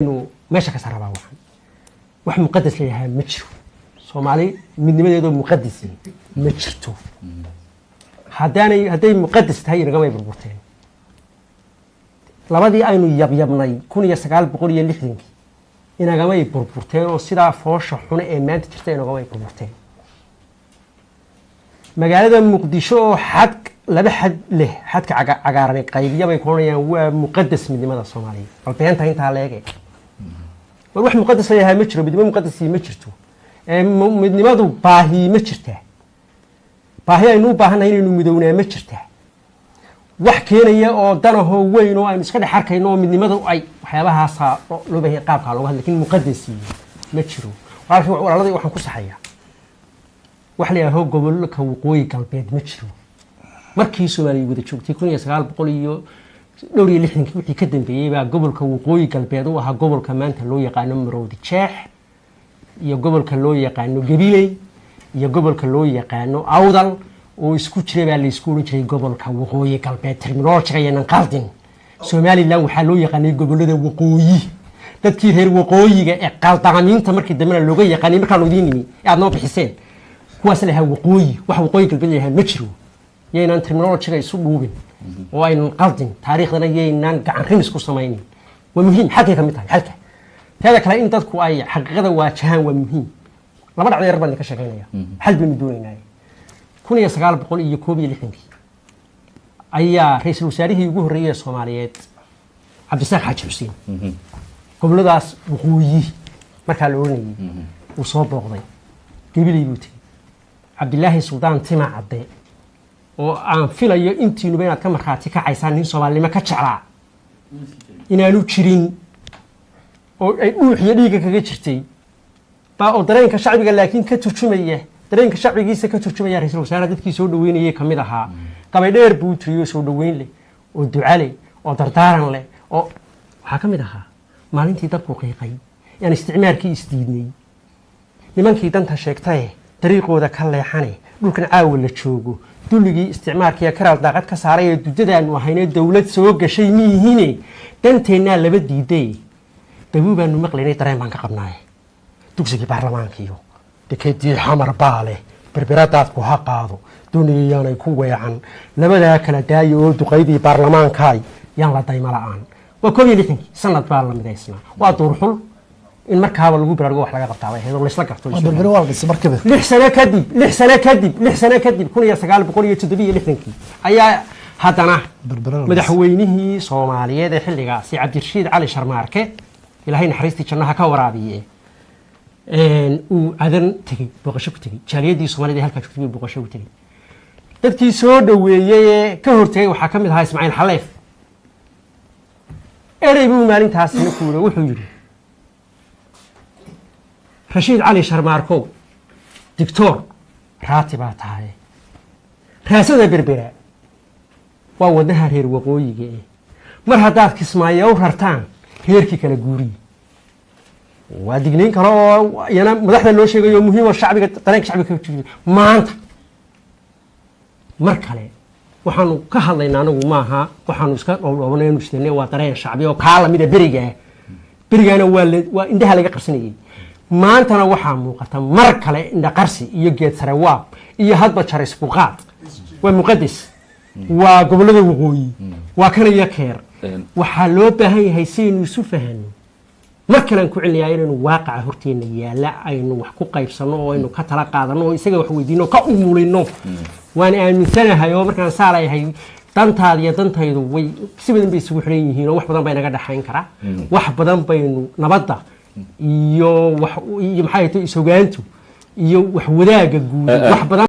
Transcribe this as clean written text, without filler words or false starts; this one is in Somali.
Meesha ka sarabaa waxan wax muqadas la yahaa ma jiro. Soomaali midnimadeedoo muqadasi ma jirto. Haddaanay, hadday muqadas tahay, inagamay burburteen. Labadii aynu yabyabnay 1960-kii inagamay burburteen, oo sidaa foosha xune ee maanta jirta inagamay burburteen. Magaalada Muqdisho oo xad laba xad leh, xadka cagaaran qaybiya, bay ku odhanayaan waa muqadas midnimada Soomaaliya. Bal beenta intaa leege! War wax muqadas la yahaa ma jiro, midnimo muqadasii ma jirto. Midnimadu baahi ma jirtaa? Baahi aynu u baahannahay inaynu midownaa ma jirtaa? Wax keenaya oo danahoo weyn oo aynu iska dhex arkayno oo midnimadu ay waxyaabahaasa loo baahan qaabkaa looga hadla, lakin muqadasi ma jiro. Walaalkii, walaaladii, waxaan ku saxayaa wax la yidhaaho gobolka Waqooyi Galbeed ma jiro. Markii Soomaaliya wada joogtay 1900 iyo dhowr iyo lixdankii wixii ka dambeeyey baa gobolka Waqooyi Galbeed u ahaa gobolka maanta loo yaqaano Maroodi Jeex iyo gobolka loo yaqaano Gabiley iyo gobolka loo yaqaano Awdal oo isku jira baa laysku odhan jiray gobolka Waqooyi Galbeed. Terminology-ga yaanan qaldin. Somaliland waxaa loo yaqaanay gobolada waqooyi, dadkii reer waqooyiga ee qaldaamiinta markii dambena looga yaqaanay markaanu idiin nimi ee aad noo bixiseen kuwaas la yahaa waqooyi. Wax Waqooyi Galbeed la yahaa ma jiro. Yaynaan terminology-ga isu dhuubin oo aynan qaldin, taariikhdana yaynaan gacan rimis ku samaynin. Waa muhiim, xalkay ka mid tahay xalka. Teeda kale, in dadku ay xaqiiqada waajahaan waa muhiim. Laba dhacdo yar baan idinka sheekeynaya, xal baynu doonaynaa. 1961-kii ayaa ra-iisul wasaarihii ugu horreeyey ee Soomaaliyeed, Cabdisaaq Xaaji Xuseen, goboladaas waqooyi markaa la odhanayay uu soo booqday. Gabiley buu tegey. Cabdilaahi Suldaan Tima Cadde, oo aan filayo intiinuba inaad ka markhaati kacaysaan nin Soomaalinimo ka jeclaa inaanu jirin oo ay dhuux iyo dhiigga kaga jirtay baa, oo dareenka shacbiga laakiin ka turjumaya, dareenka shacbigiisa ka turjumaya, ra-iisul wasaaraha dadkii soo dhaweynayay ka mid ahaa. Gabay dheer buu tiriyoo soo dhaweyn leh oo duca leh oo dardaaran leh, oo waxaa ka mid ahaa: "Maalintii dabku qiiqay yaan isticmaarkii isdiidnay, nimankii danta sheegtaye dariiqooda ka leexane, dhulkan caawa la joogo dulligii isticmaarkiiya karaal daaqad ka saaray ee dudadaanu ahaynee dowlad soo gashay miihine, danteennaa laba diiday, dabuu baanu maqlaynay, dareen baan ka qabnaaye, dugsigii baarlamaankiiyo dekedii Xamar baa leh, Berberadaadku ha qaado, duniyayaanay ku weecan, labadaa kala daaya oo duqaydii baarlamaankaay yaan la dayma la-aan." Waa 61-kii, sanad baa la midaysnaa. Waa duurxul in markaaba lagu baraarugo, wax laga qabtaa bay ahayd oo laysla garto. Berbere waa la dhisay markiiba. 6 sano kadib, 6 sano kadib, 6 sano kadib, 1967-kii ayaa haddana Berbere la dhisay. madaxweynihii Soomaaliyeed ee xilligaasi, Cabdirashiid Cali Sharmaarke, Ilaahay naxariistii jannaha ka waraabiye, uu Cadan tegey, booqasho ku tegey. Jaaliyadii Soomaalida ee halkaa joogtay buu booqasho ku tegey. Dadkii soo dhoweeyey ee ka hortegay waxaa ka mid ahaa Ismaaciil Xaleef. Erey buu maalintaasina ku yidhi, wuxuu yidhi: "Rashiid Cali Sharmaarkow, dictor raati baa tahay, raasada Berbera waa wadnaha reer waqooyiga eh, mar haddaad Kismaayo u rartaan reerkii kala guuriye." Waa digniin kale oo iyana madaxda loo sheegayo, muhiim oo shacbiga, dareenka shacbiga ka jiro. Maanta mar kale waxaanu ka hadlaynaa anagu maaha waxaanu iska dhowdhoobanaynu jirnay, waa dareen shacbi oo kaa lamida berigaa. Berigaana waa indhaha laga qarsanayay, maantana waxaa muuqata mar kale indha qarsi iyo geed sare waab iyo hadba jar isbuqaad. Waa muqadas, waa gobolada waqooyi, waa kan iyo keer. Waxaa loo baahan yahay si aynu isu fahanno, mar kalean ku celinayaa, inaynu waaqaca horteena yaalla aynu wax ku qaybsanno oo aynu ka tala qaadano oo isaga wax weydiino, ka umulino. Waan aaminsanahay oo markaan saa leeyahay, dantaada iyo dantaydu way si badan bay isugu xiran yihiin oo wax badan bay naga dhexayn karaa. Wax badan baynu nabadda iyo wax iyo maxay tahay is-ogaantu iyo wax wadaagga guud wax badan.